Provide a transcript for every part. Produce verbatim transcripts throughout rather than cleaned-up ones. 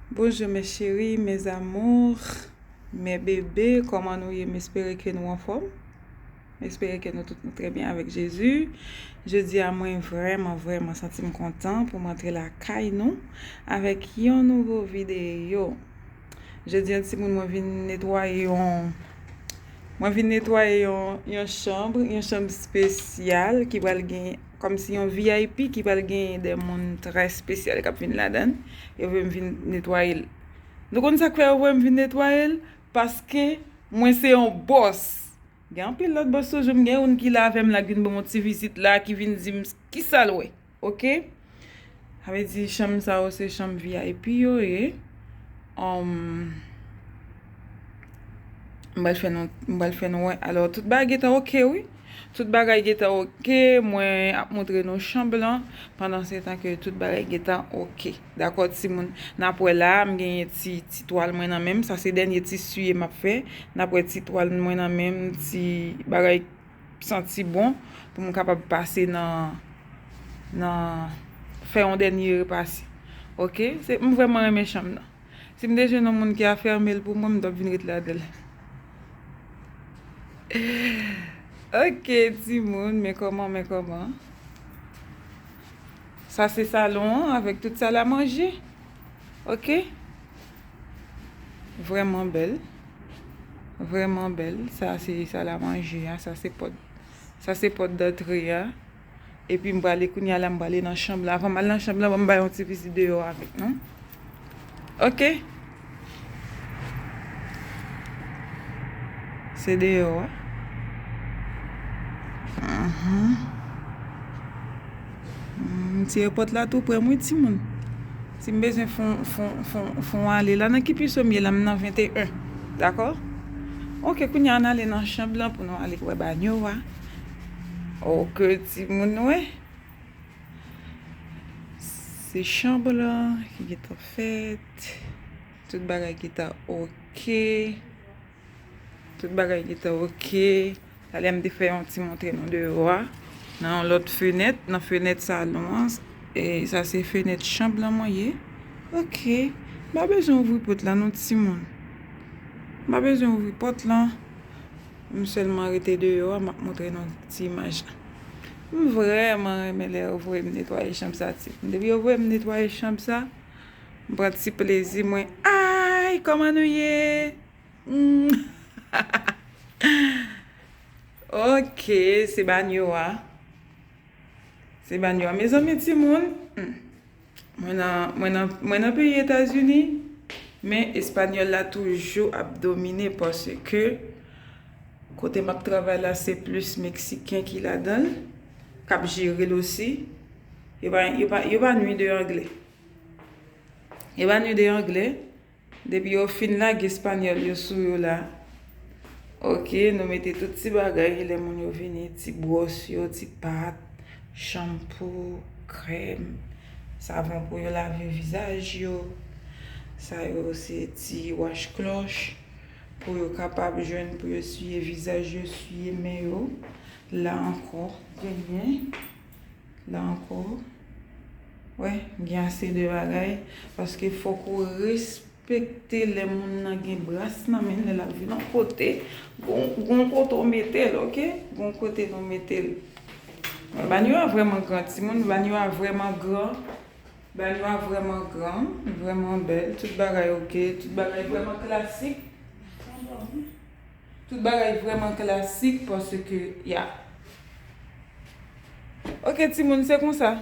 Bonjour mes chéris, mes amours, mes bébés, kòman nou ye? M espere ke nou anfòm. M espere ke nou tout nou trè byen avèk Jezi. Jodi a mwen vrèman, vrèman santi m kontan pou m antre lakay nou avèk yon nouvo videyo. Jodi a timoun mwen vin netwaye yon Mwen vin netwaye yon, yon chanm, yon chanm espesyal ki pral gen, kòmsi yon V I P ki pral gen de moun trè espesyal k ap vin ladan l. Yo vle m vin netwaye l. Nou konn sa k fè yo vle m vin netwaye l? Paske mwen se yon bòs. Gen anpil lòt bòs toujou, m gen youn ki la avè m la, ki vin ban m yon ti vizit la, ki vin di m kisa l wè. Oke? Sa vle di chanm sa yo se chanm V I P yo ye. Um, m pral fè nou, m pral fè nou wè. Alò, tout bagay gentan oke, wi. Tout bagay gentan oke. Mwen ap montre nou chanm lan pandan se tan ke tout bagay gentan oke. Dakò, timoun? N ap wè la, m genyen ti, ti twal mwen nan men m. Sa se dènye ti siye m ap fè. N ap wè ti twal mwen nan men m, ti bagay santi bon pou m kapab pase nan, nan fè yon dènye repase. Oke? Se, m vrèman renmen chanm nan. Si m te jwenn yon moun ki a fèmen l pou mwen, m t ap vin ret ladan l. Oke, timoun, men kòman, men kòman. Sa se salon an avèk tout sal a manje. Oke? Vrèman bèl. Vrèman bèl. Sa se sal a manje a. Sa se pòt, sa se pòt dantre a. Epi m prale kounye a la, m prale nan chanm la. Avan m al nan chanm la, ban m bay yon ti vizit deyò avèk nou. Oke? Se deyò a. Mhm. Mm, m tire pòt la tou prè m, wi, timoun. Si m bezwen fon, fon, fon, fon ale la, nan ki piso m ye la, m nan venteyen. Dakò? Oke, kounye a n ale nan chanm lan pou nou ale wè banyo a. Oke, timoun, wè. Se chanm lan ki gentan fèt. Tout bagay gentan oke. Tout bagay gentan oke. Talè m te fè yon ti montre nou deyò a. Nan yon lòt fenèt, nan fenèt salon an. E sa se fenèt chanm lan mwen ye. Oke. M pa bezwen ouvri pòt la non timoun. M pa bezwen ouvri pòt lan. M sèlman rete deyò a, m ap montre nou ti imaj la. M vrèman renmen lè yo voye m netwaye chanm sa, timoun. Depi yo voye m netwaye chanm sa, m pran ti plezi mwen. Ay, kòman nou ye? Mm. Oke, se banyo a. Se banyo a. Mezanmi, timoun, hmm. Mwen nan, mwen nan, mwen nan peyi Etazini, men espanyòl la toujou ap domine paske kote m ap travay la, se plis meksiken ki ladan l, k ap jere l osi. Yo pa, yo pa, yo pa nwi de anglè. Yo pa nwi de anglè. Depi yo fin lage espanyòl yo sou yo la, oke, nou mete tout ti bagay ki lè moun yo vini, ti bwòs yo, ti pat, chanpou, krèm, savon pou yo lave vizaj yo. Sa yo se ti wach klòch pou yo kapab jwenn, pou yo siye vizaj yo, siye men yo. La ankò, genyen. La ankò, wè, gen ase de bagay, paske fòk ou respekte lè moun nan gen bras nan men l, lè l ap vin yon kote, gon, gon kote w mete l, oke? Gon kote nou mete l. Banyo a vrèman gran, timoun, banyo a vrèman gran. Banyo a vrèman gran, vrèman bèl, tout bagay oke, tout bagay vrèman klasik. Tout bagay vrèman klasik paske, ya. Oke, timoun, se konsa.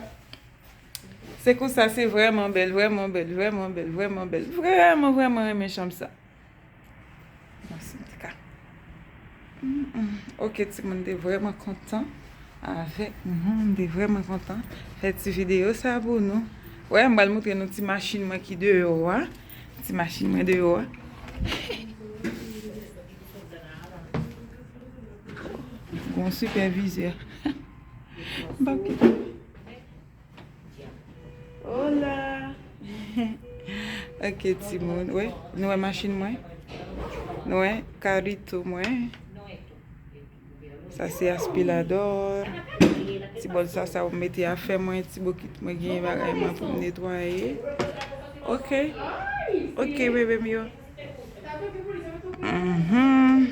Se konsa, se vrèman bèl, vrèman bèl, vrèman bèl, vrèman bèl. Vrèman, vrèman renmen chanm sa. Mèsi, m te ka. Mm, mm. Oke, timoun, m te vrèman kontan avèk nou. M te vrèman kontan fè ti videyo sa pou nou. Wè, m pral montre nou ti machin mwen ki deyò a. Ti machin mwen deyò a. Gon sipèvizè. M p ap kite. Hola! Oke, timoun. Wè, nou wè machin mwen? Nou wè karito mwen? Sa se aspirador. Ti bòl sa, sa pou m mete afè mwen, ti bokit mwen, genyen bagay mwen pou m netwaye. Oke. Ok, bebe m yo. Mhm.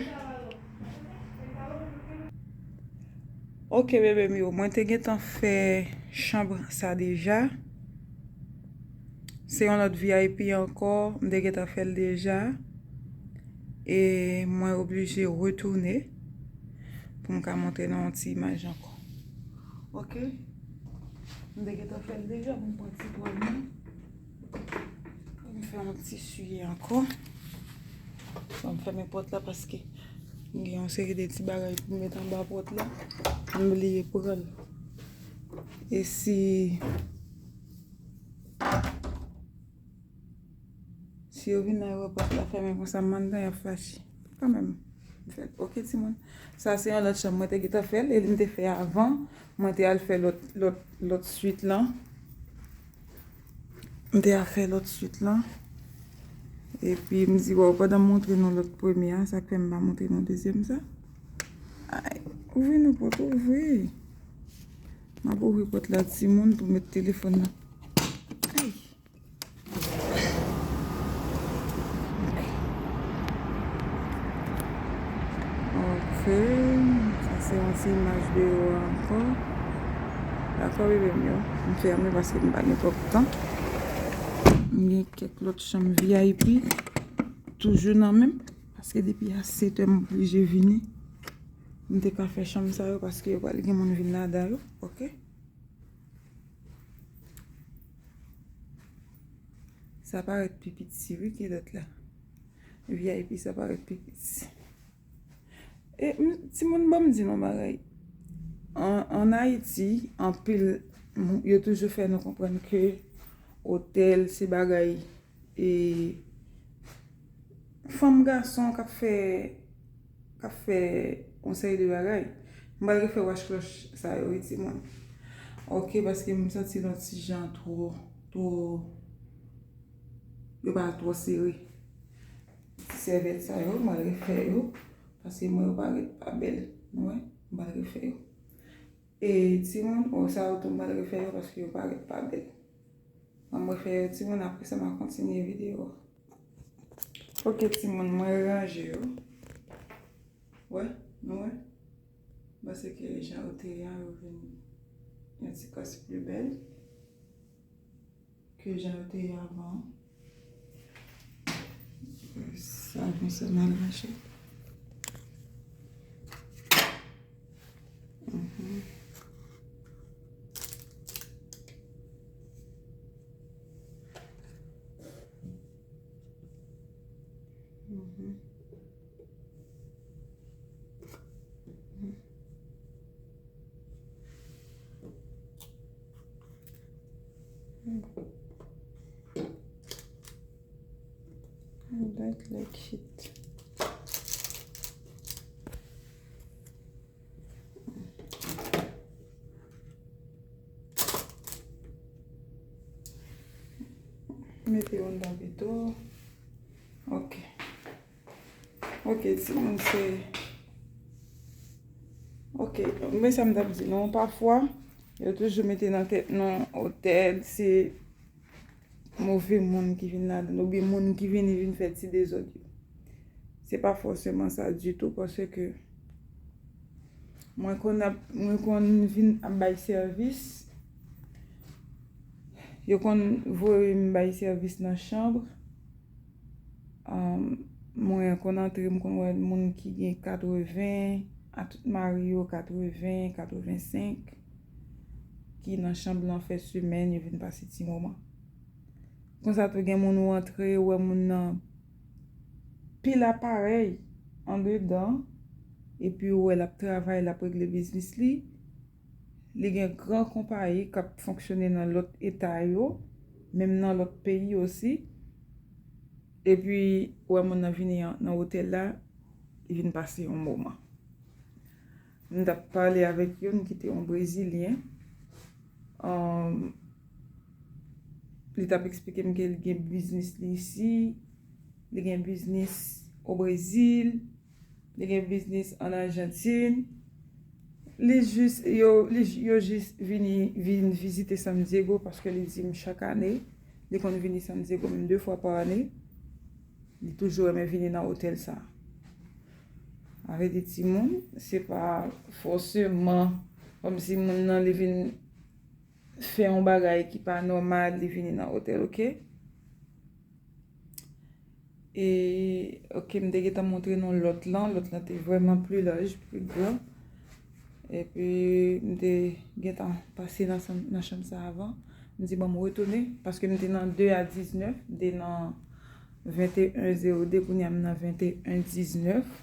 Ok, bebe m yo. Mwen te gentan fè chanm sa deja. Se yon lòt V I P ankò. M te gentan fè l deja. E mwen oblije retounen pou m ka montre nou yon ti imaj ankò. Ok? M te gentan fè l deja, pou m pran ti twal mwen. M fè yon ti siye ankò. Bon, m fèmen pòt la paske m gen yon seri de ti bagay pou m met anba pòt la. M bliye pran l. E si, si yo vin la, yo wè pòt la fèmen konsa, m anndan, y ap fache. Kanmenm. M fè l. Ok, timoun. Sa se yon lòt chanm. Mwen te gentan fè l, e li m te fè avan. Mwen te al fè lòt, lòt, lòt swit lan. M te al fè lòt swit lan. Epi m di, waw, pandan m montre nou lòt premye a, sa k fè m pa montre nou dezyèm sa. Ay, ouvri non pòt, ouvri. M ap ouvri pòt la, timoun, pou met telefòn nan. Ay. Ok, sa se yon ti imaj deyò a ankò. Dakò, bebe m yo. M fèmen paske m pa gen twòp tan. M gen kèk lòt chanm V I P toujou nan men m. Paske depi a sèt è m oblije vini. M te ka fè chanm sa yo paske yo pral gen moun vin ladan yo. Ok? Sa parèt pi piti wi ke lòt la. V I P sa parèt pi piti. E, m, timoun, ban m di nou bagay. An, an Ayiti, anpil, m, yo toujou fè nou konprann ke otèl se bagay, e, fanm gason k ap fè, k ap fè yon seri de bagay. M pral refè wach klòch sa yo, wi, timoun. Ok, paske m santi l yon ti jan twò, twò, yo pa twò sere. Ti sèvyèt sa yo, m pral refè yo, paske mwen yo parèt pa bèl. Nou wè, m pral refè yo. E timoun, o, sa yo tou m pral refè yo paske yo parèt pa bèl. Ban m refè yo timoun, apre sa m a kontinye videyo a. Ok timoun, mwen ranje yo. Wè, nou wè? M panse ke jan yo te ye a, yo vin yon ti kras pli bèl ke jan yo te ye avan. Sa konsa m al rache. Mhm. Mhm. I don't like it. Mete yon anndan pito. Ok. Ok, timoun, se, ok, men sa m t ap di nou, pafwa, yo toujou mete nan tèt nou, otèl, se move moun ki vin ladan l, oubyen moun ki vini vin fè ti dezòd yo. Se pa fòseman sa ditou, paske mwen konn ap, mwen konn vin ap bay sèvis. Yo konn voye m bay sèvis nan chanm. Um, mwen konn antre, m konn wè moun ki gen katreven, a tout mari yo katreven, katrevensenk, ki nan chanm lan fè semèn, yo vin pase ti moman. Konsa tou gen moun ou antre, ou wè moun nan pil aparèy andedan, epi ou wè l ap travay, l ap regle biznis li. Li gen gran konpayi k ap fonksyone nan lòt eta yo, menm nan lòt peyi osi. Epi, ou wè moun nan vini an, nan otèl la, li vin pase yon moman. M t ap pale avèk youn ki te yon Brezilyen. Ahn, li t ap eksplike m ke li gen biznis li isi, li gen biznis o Brezil, li gen biznis ann Ajantin. Li jis, yo, li, yo jis vini, vin vizite San Diego paske li di m chak ane, Li konn vini San Diego menm de fwa pa ane. Li toujou renmen vini nan otèl sa. Sa vle di timoun, se pa fòseman kòmsi moun nan li vin fè yon bagay ki pa nòmal, li vini nan otèl, oke? E, oke, m te gentan montre nou lòt lan. Lòt lan te vrèman pli laj, pli gran. Epi, m te gentan pase nan chanm, nan chanm sa avan. M di, bon, m retounen, paske m te nan de a diznèf, m te nan venteyen zewo de, kounye a m nan venteyen diznèf.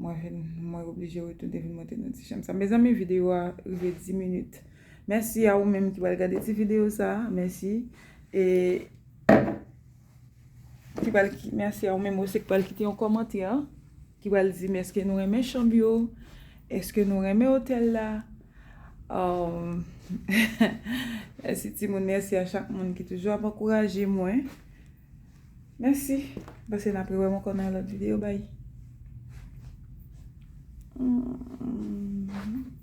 Mwen vin, mwen oblije retounen vin monte nan ti chanm sa. Mezanmi, videyo a rive dis minit. Mèsi a ou menm ki pral gade ti videyo sa. Mèsi. E ki pral ki, mèsi a ou menm osi ki pral kite yon kòmantè, ki pral di m èske nou renmen chanm yo, èske nou renmen otèl la. Um, mèsi timoun, mèsi a chak moun ki toujou ap ankouraje mwen. Mèsi. Pase n ap rewè m ankò nan lòt videyo. Bay. Mm.